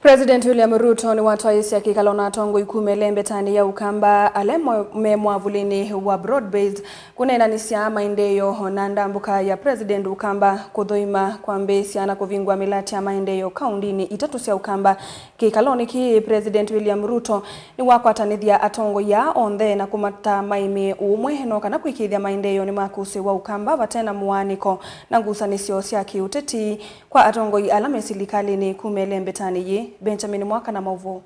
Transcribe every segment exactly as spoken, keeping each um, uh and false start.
President William Ruto nĩwatwaĩĩsya kĩkalo na atongoi kuma ĩlembetanĩ ya Ũkamba ala mo-, me mwavũlĩnĩ wa broad-based kũneenanĩsya maendeeo na ndambũka ya President Ũkamba kũthũima, kwambĩĩsya na kũvingũa mĩlatĩ ya maendeeo kaũndĩnĩ itatũ sya Ũkamba. Kĩkalonĩ kĩĩ, President William Ruto nĩwakwatanĩthya atongoi aa onthe na kũmata maĩmĩe ũũmwe no kana kũĩkĩĩthya maendeeo nĩmakũsĩĩwa Ũkamba vate na mũaanĩko na ngusanĩsyo sya kĩũteti. Kwa atongoi ala me silikalĩnĩ kuma ĩlembetanĩ yĩĩ, Benjamin Mwaka na maũvoo.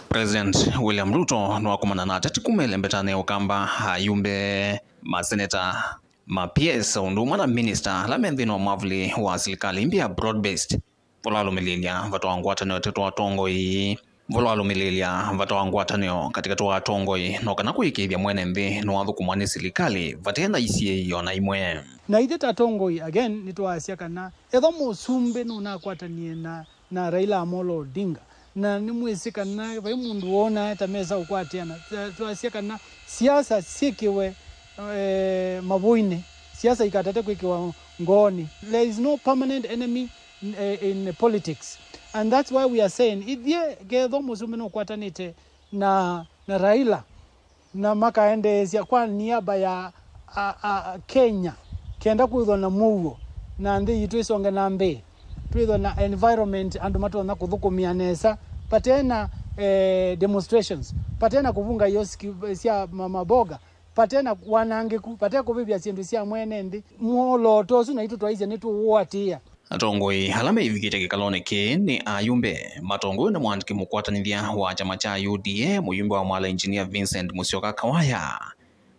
President William Ruto nĩwakomana na ateti kuma ĩlembetanĩ ya Ũkamba, ayumbe, maseneta, ma P S, o ũndũ ũmwe na minista ala me nthĩnĩ wa mwavũlĩ wa silikalĩ mbya broad-based. Vala walũmĩlĩĩlya vata wa ngwatanĩo ĩtatũ wa atongoi. Vala walũmĩlĩĩlya vata wa ngwatanĩo katĩkatĩ wa atongoi no kana kũĩkĩĩthya mwene nthĩ nĩwathũkũmwa nĩ silikalĩ vate na isiĩĩo na imwe. Na ithyĩ ta atongoi, again, nĩtwaasya kana ethwa mũsumbĩ nũnakwatanie na, na Raila Amolo Odinga, na nĩmwĩsĩ kana vai mũndũ wonaa ta mesa ũkwatĩana, ta-, twasya kana siasa syĩkĩwe, eh, mavũinĩ, siasa ikatate kwĩkĩwa ngoonĩ. There is no permanent enemy, eh, in politics, and that's why we are saying, ithyĩ kethwa mũsumbĩ nũkwatanĩte na, na Raila, na makaendeesya kwa niaba ya a, a, Kenya, kenda kwĩthwa na mũuo na nthĩ yitũ ĩsonge na mbee, twĩthwa na environment andũ matonya kũthũkũmĩa nesa, patena, eh, demonstrations, patena kũvunga ioski sya ma-, maboga, patena wanangĩku, pate kũvĩvya syĩndũ sya mwene nthĩ. Mwolooto ũsu naitũ twaisye nĩtũũatĩĩa. Atongoi ala meivikĩte kĩkalonĩ kĩĩ nĩ ayumbe matongoew'e nĩ mwandĩki mũkwatanĩthya wa kyama kya U D A, mũyumbe wa Mwala Engineer Vincent Musyoka Kawaya,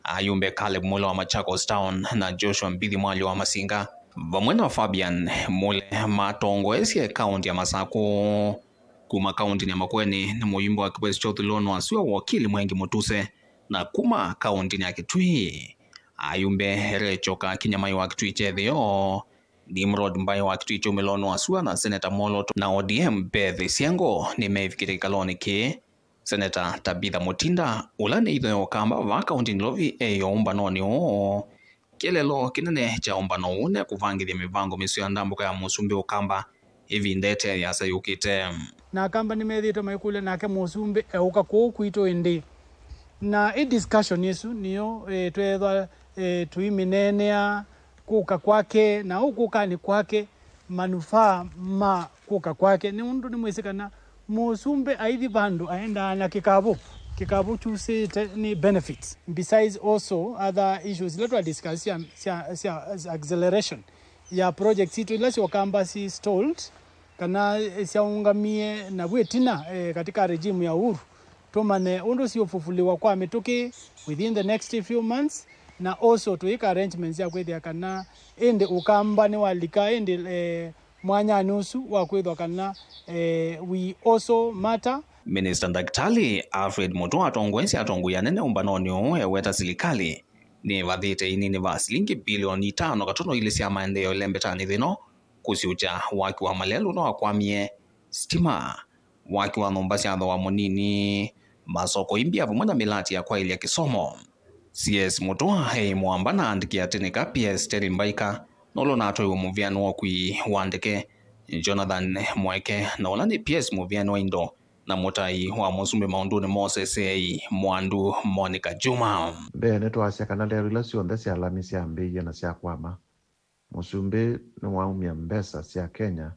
ayumbe Caleb Mwĩla wa Machakos Town na Joshua Mbithi Mwalyo wa Masinga, vamwe na Fabian Mule matongoesye kaũntĩ ya Masakũ. Kuma kaũntĩnĩ ya Makueni nĩ mũyumbe wa Kĩvwesi kya Ũthũĩlonĩ wa Sua Wakili Mwengi Mũtuse, na kuma kaũntĩnĩ ya Kitui, ayumbe Recho Kakinya Mai wa Kitui kya Ĩtheo, Nimrod Mbai wa Kitui kya Ũmĩlonĩ wa Sua na Seneta Mwolooto na O D M Beth Siango nĩmeĩvikĩte kĩkalonĩ kĩĩ. Seneta Tabitha Mutinda, ũla nĩ itho ya Ũkamba vaa kaũntĩnĩ Nairobi, eĩ o ũmbanonĩ ũũ. Kĩeleelo kĩnene kya ũmbano ũũ nĩ kũvangĩthya mĩvango mĩseo ya ndambũka ya mũsumbĩ Ũkamba ĩvinda ĩte yasa yũkĩte. Na Akamba nĩmethĩĩtwe maikũlya nake mũsumbĩ eũka kũũ kwitũ ĩndĩĩ. Na ĩ discussion ĩsu nĩyo, eh, tweethwa, eh, tũimĩneenea kũka kwake na ũkũkanĩ kwake, manufaa ma kũka kwake. Nĩ ũndũ nĩmwĩsĩ kana mũsumbĩ aithi vandũ aendaa na kĩkavũ. Kĩkavũ kyusĩte nĩ benefits. Besides also other issues ila twa discuss sya, sya, sya acceleration ya projects itũ ila sya Ũkamba si stalled kana, eh, syaũngamie na vu ĩtina, eh, katika regime ya Uhuru, tũmanye ũndũ siũfufulĩwa kwa mĩtũkĩ within the next few months, na also tũyĩka arrangements ya kwĩthĩa kana ĩndĩ Ũkamba nĩwalika ĩndĩ, eh, mwanyanĩ ũsu wa kwĩthwa kana, eh, we also matter. Minista Ndakĩtalĩ Alfred Mutua atongoesye atongoi anene ũmbanonĩ ũũ eweta silikalĩ nĩvathĩte inini va silingi bilioni itano katono ilĩ sya maendeeo ĩlembetanĩ thĩno, kũsiũkya waki wa malelũ ũla wakwamie, sitima, waki wa nyũmba sya thooa mũnini, masoko imbya vamwe na mĩlati ya kwaĩlya kĩsomo. C S Mutua eĩ mũamba na andĩki atĩ nĩ ka P S Terry Mbaika nũla ũnatwaiwe mũvĩanĩ wa ũkui wa ndeke, Jonathan Mweke na ũla nĩ P S mũvĩanĩ wa indo na mũtai wa mũsumbĩ maũndũnĩ ma ũseseei Mwandu Monica Juma. Mbee nĩtwasya kana lelũ ila syonthe sya lami syambĩĩie na syakwama. Mũsumbĩ nĩwaumya mbesa sya Kenya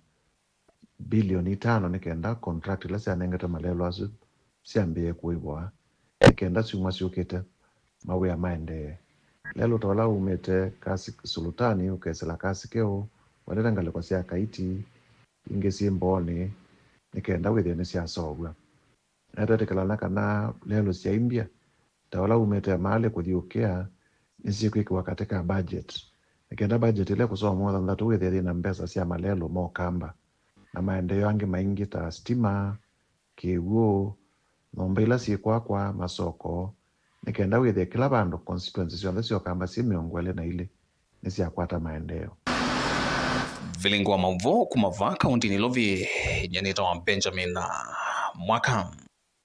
bilioni itano nĩ kenda contract ila syanengetwe malelũ asu syambĩĩe kũĩvwa, nĩ kenda syumwa syũkĩte mawĩa maendee. Lelũ ta ũla umĩte Kasi Sulutani ũkesĩla Kasi Keũ, ũendete ngalĩko sya Kaiti, ingĩ syĩ Mbooni, nĩ kenda wĩthĩe nĩsyaseũvw'a. Na twetĩkĩlana kana lelũ sya imbya, ta ũla umĩte Emali kũthi Ũkĩa, nĩsyĩkwĩkĩwa katĩ ka budget, nĩ kenda budget ĩla ĩkũsomwa Wathanthatũ wĩthĩe yĩna mbesa sya malelũ ma Ũkamba na maendeeo angĩ maingĩ ta sitima, kĩw'ũ, nyũmba ila syĩkwakwa, masoko, nĩ kenda wĩthĩe kĩla vandũ, constituency syonthe sya Ũkamba syĩ mĩongo ĩlĩ na ilĩ nĩsyakwata maendeeo. Vilingi wa maũvoo kuma vaa kaũntĩ Nairobi, nyie nĩtawa Benjamin Mwaka.